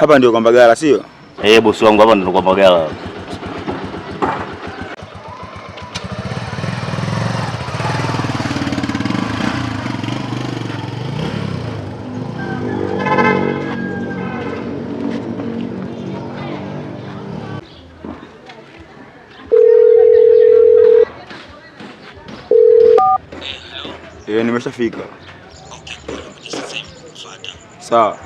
Hapa ndio kwa Mbagala sio? Eh, bosi wangu, hapa ndio kwa Mbagala. Eh, nimeshafika. Sawa.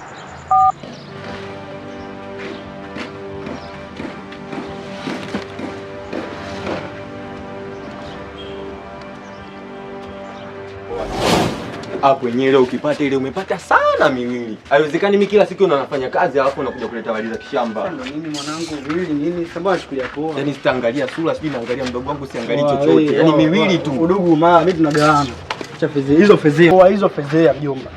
Hapo wenyewe leo ukipata ile umepata sana miwili. Haiwezekani mimi kila siku nafanya kazi alafu unakuja kuleta habari za kishamba. Ndio nini mwanangu, viwili nini? Sababu nachukulia poa. Yaani sitaangalia sura, sijui naangalia mdogo wangu, siangalii chochote. Yaani miwili tu. Udugu ma, mimi tunagawana. Acha fedhea hizo fedhea. Poa hizo fedhea mjomba.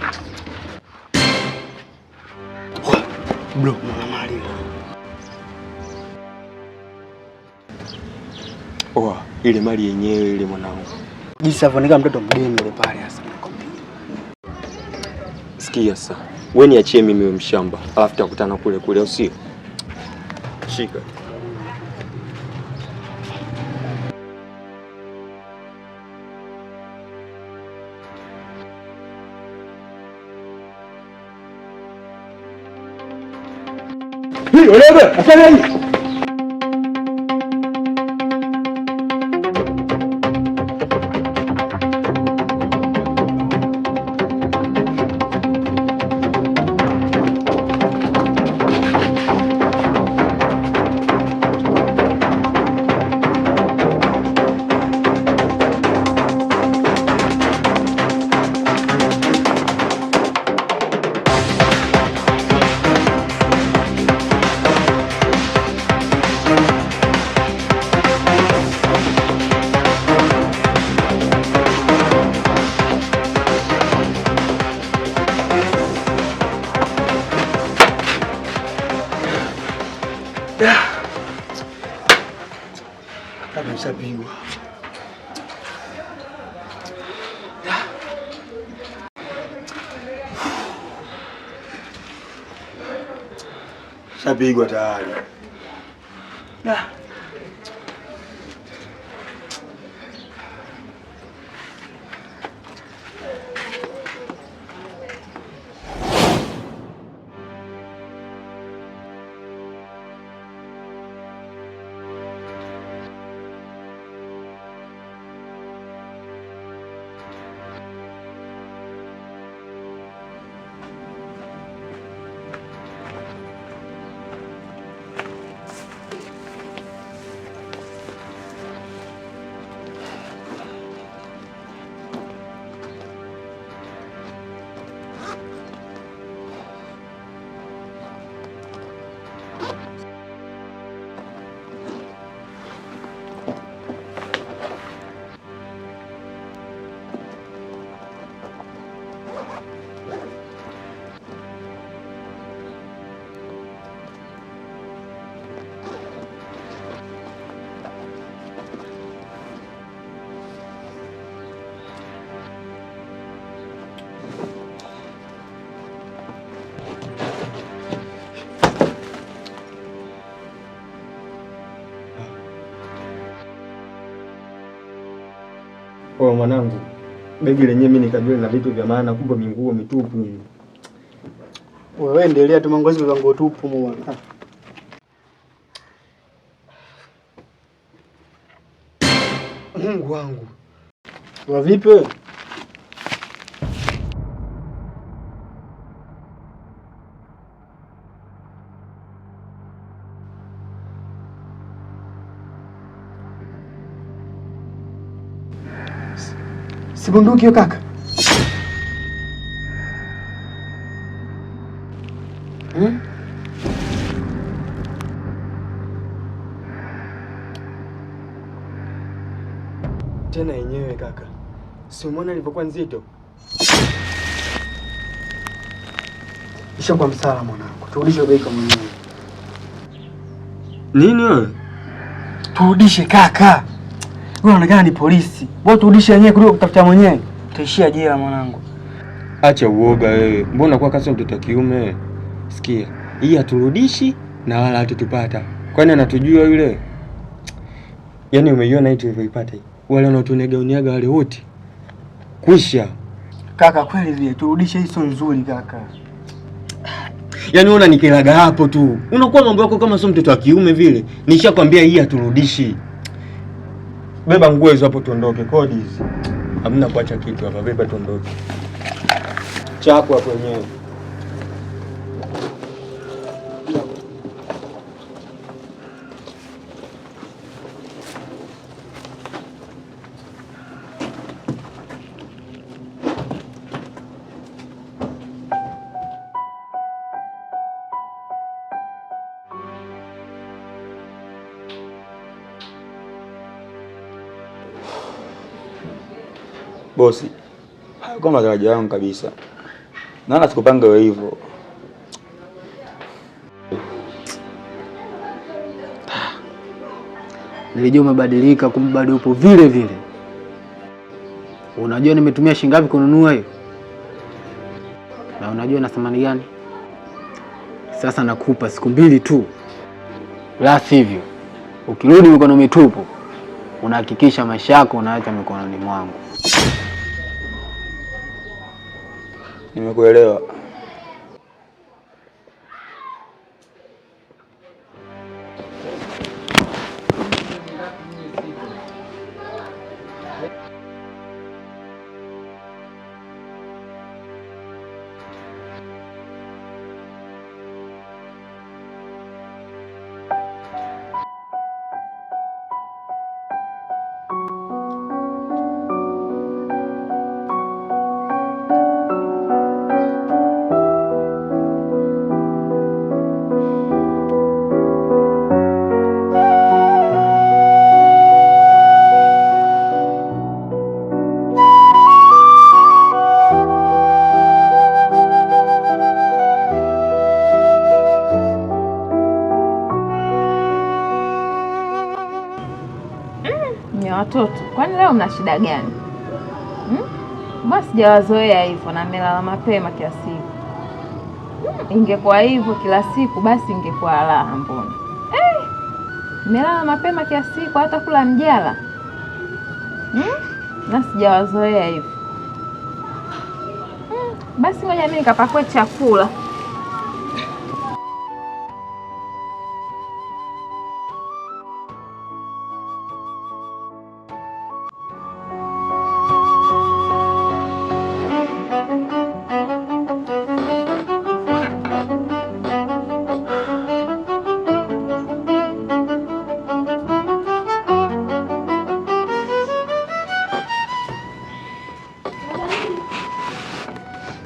Bro, mwana mali. Poa, ile mali yenyewe ile mwanangu. Jinsi alivyoonekana mtoto mgeni yule pale sasa nakwambia. Sikia sasa. Wewe niachie mimi mshamba. Alafu tutakutana kule kule au sio? Shika. Hii, wewe, afanya nini? Nishapigwa. Shapigwa tayari. Oh mwanangu, begi lenyewe mimi nikajua lina vitu vya maana, kumbe minguo mitupu. Wewe endelea tu mangozi kwa nguo tupu mwana. Mungu wangu. Wa vipi wewe? Si bunduki hiyo kaka? Hmm? Tena yenyewe kaka. Si umeona ilivyokuwa nzito? Ishakuwa msala mwanangu. Turudishe begi kwa mwenyewe. Nini wewe? Turudishe kaka. Wewe unaonekana ni polisi. Bora turudishe yenyewe kuliko kutafuta mwenyewe. Utaishia jela mwanangu. Acha uoga wewe. Mbona unakuwa kama mtoto wa kiume? Sikia, Hii haturudishi na wala hatutupata. Kwani anatujua yule? Yaani umeiona hii tulivyoipata hii. Wale wanaotunegauniaga wale wote. Kwisha. Kaka kweli vile turudishe hii sio nzuri kaka. Yaani wewe unanikelaga hapo tu. Unakuwa mambo yako kama sio mtoto wa kiume vile. Nishakwambia hii haturudishi. Beba nguo hizo hapo tuondoke, kodi hizi. Hamna kuacha kitu hapa, beba tuondoke. Chako hapo wenyewe. Bosi, hayakuwa matarajio yangu kabisa. Naona sikupanga wewe hivyo. Nilijua umebadilika, kumbe bado upo vile vile. Unajua nimetumia shilingi ngapi kununua hiyo? Na unajua na thamani gani? Sasa nakupa siku 2 tu, la sivyo ukirudi mikono mitupu, unahakikisha maisha yako unaacha mikononi mwangu. Nimekuelewa. Watoto, kwani leo mna shida gani? Mbona sijawazoea hivyo na mmelala mapema kiasi hivyo? Ingekuwa hivyo kila siku basi ingekuwa raha mbona. Mmelala mapema kiasi hiko hata kula mjala. Na sijawazoea hivyo. Basi ngoja mimi nikapakue chakula.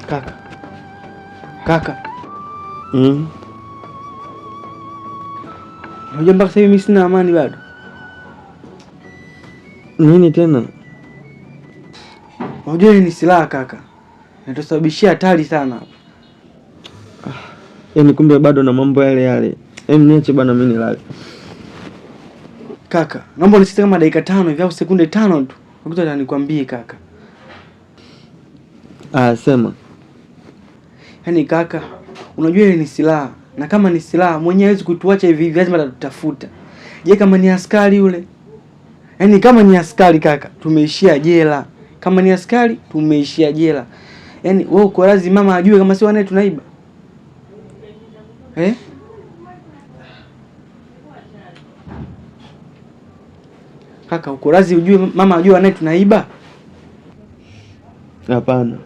Kaka. Kaka. Unajua mpaka sasa hivi mimi sina amani bado. Nini tena? Unajua ni silaha kaka. Inatusababishia hatari sana hapa. Yaani kumbe bado na mambo yale yale. Hem, niache bana mimi nilale. Kaka, naomba unisite kama dakika 5 hivi au sekunde 5 tu. Nakuta nikwambie kaka. Ah, sema. Yaani kaka, unajua ile ni silaha. Na kama ni silaha mwenyewe hawezi kutuacha hivi hivi, lazima atatutafuta. Je, kama ni askari yule? Yaani kama ni askari kaka, tumeishia jela. Kama ni askari tumeishia jela. Yaani wewe uko lazima mama ajue kama si wanae tunaiba. Eh? Kaka, uko razi ujue mama ajue wanae tunaiba? Hapana.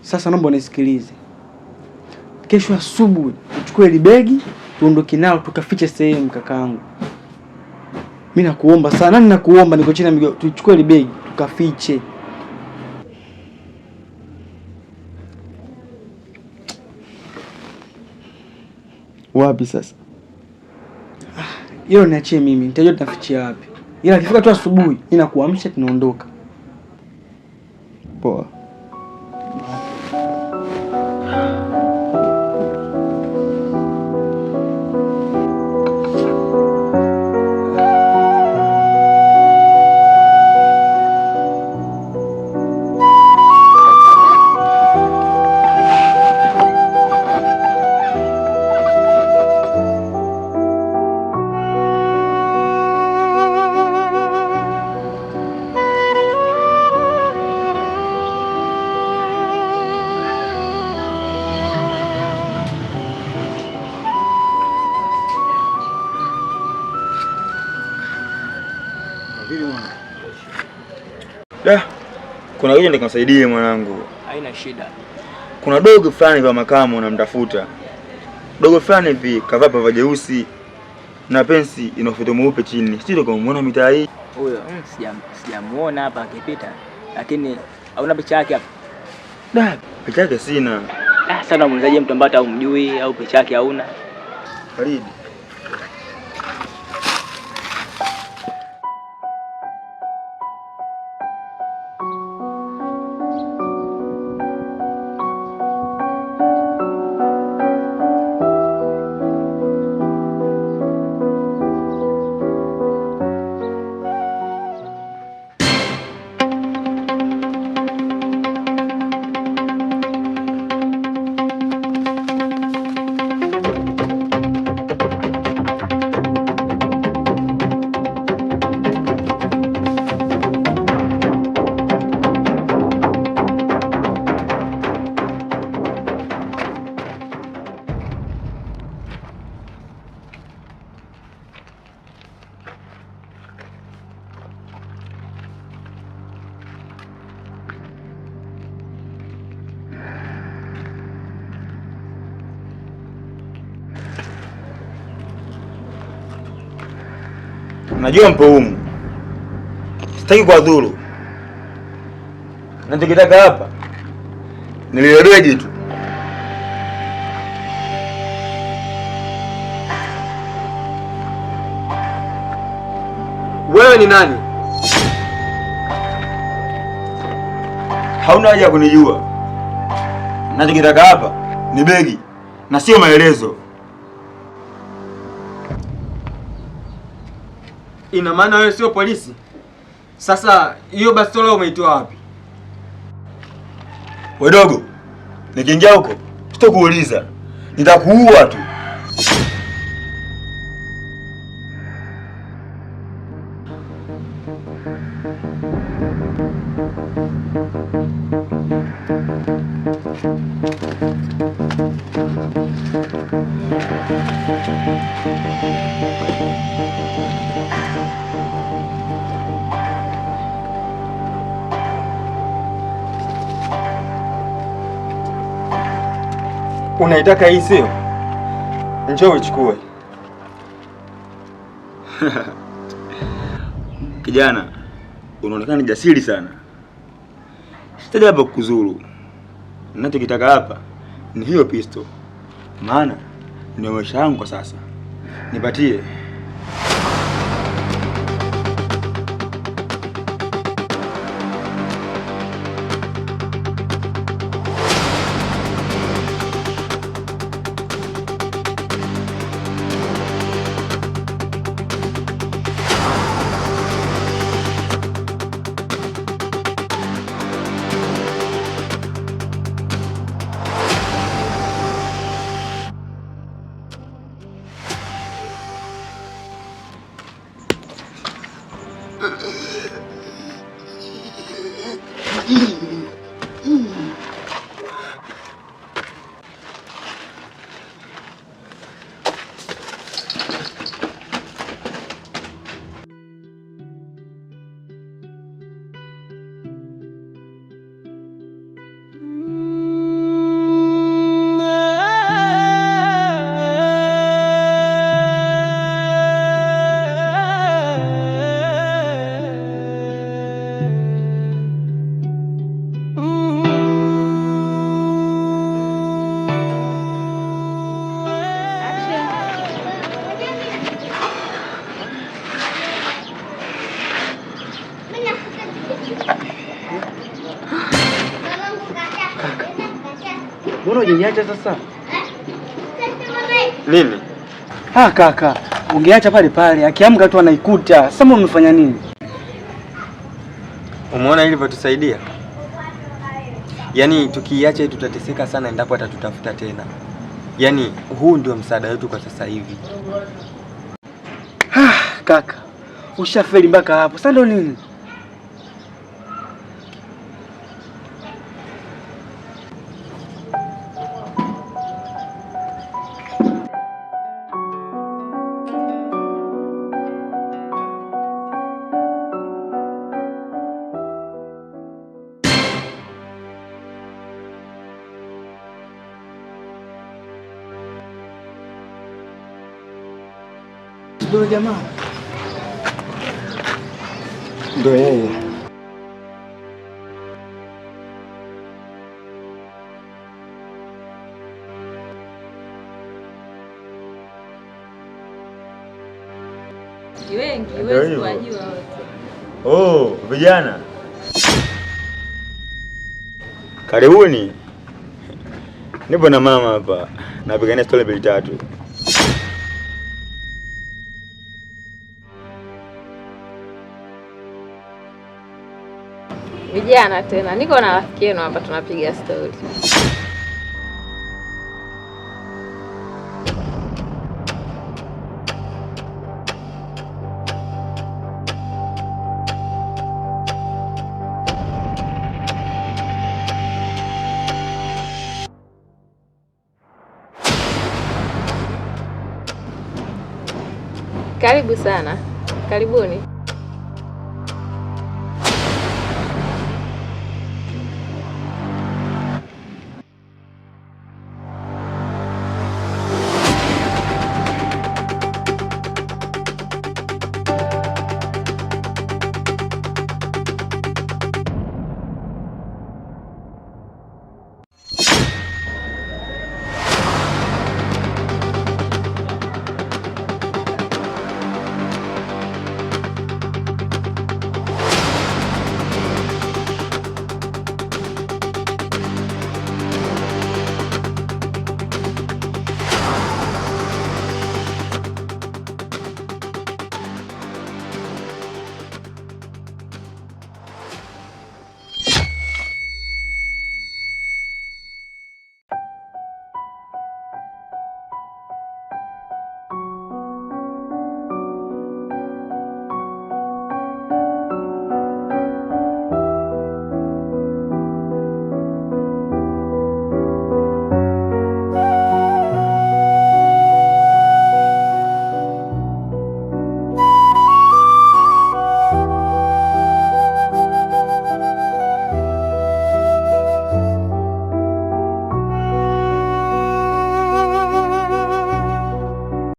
Sasa naomba unisikilize. Kesho asubuhi uchukue ile begi tuondoke nalo tukafiche sehemu kakaangu. Mimi nakuomba sana, nani nakuomba, niko chini ya miguu, tuchukue ile begi tukafiche. Wapi sasa? Hilo niachie mimi, nitajua tunafichia wapi. Ila ikifika tu asubuhi, mimi nakuamsha tunaondoka. Poa. Vipi mwana? Da. Kuna kitu nikamsaidie mwanangu. Haina shida. Kuna dogo fulani kwa makamo namtafuta. Dogo fulani hivi kavaa pava jeusi na pensi ina ufito mweupe chini. Sio kama muona mitaa hii. Huyo sijamuona hapa akipita. Lakini hauna picha yake hapa? Da, picha yake sina. Ah, sana muulizaje mtu ambaye hata humjui au picha yake hauna? Faridi. Najua mpo humu. Sitaki kuwadhuru. Nachokitaka hapa nililebeji tu. Wewe ni nani? Hauna haja ya kunijua. Nachokitaka hapa ni begi na sio maelezo. Ina maana wewe sio polisi? Sasa hiyo bastola umeitoa wapi? Wewe dogo, nikiingia huko sitokuuliza. Nitakuua tu. Unaitaka hii sio? Njoo uchukue. Kijana, unaonekana ni jasiri sana. Sitaja hapa kukuzuru. Ninachokitaka hapa ni hiyo pistol. Maana ndio maisha yangu kwa sasa. Nipatie. Mbona hujaniacha sasa? Nini? Ah kaka, ungeacha pale pale, akiamka tu anaikuta. Sasa umefanya nini? Umeona ilivyotusaidia? Yaani tukiiacha tutateseka sana endapo atatutafuta tena. Yaani huu ndio msaada wetu kwa sasa hivi. Ah kaka, ushafeli mpaka hapo. Sasa ndio nini? Ndio jamaa. Ndio yeye. Wengi Ndio huwezi hivyo. kuwajua wote. Oh, vijana. Karibuni. Nipo na mama hapa. Napigania stori mbili tatu. Vijana tena, niko na rafiki yenu hapa tunapiga stori. Karibu sana, karibuni.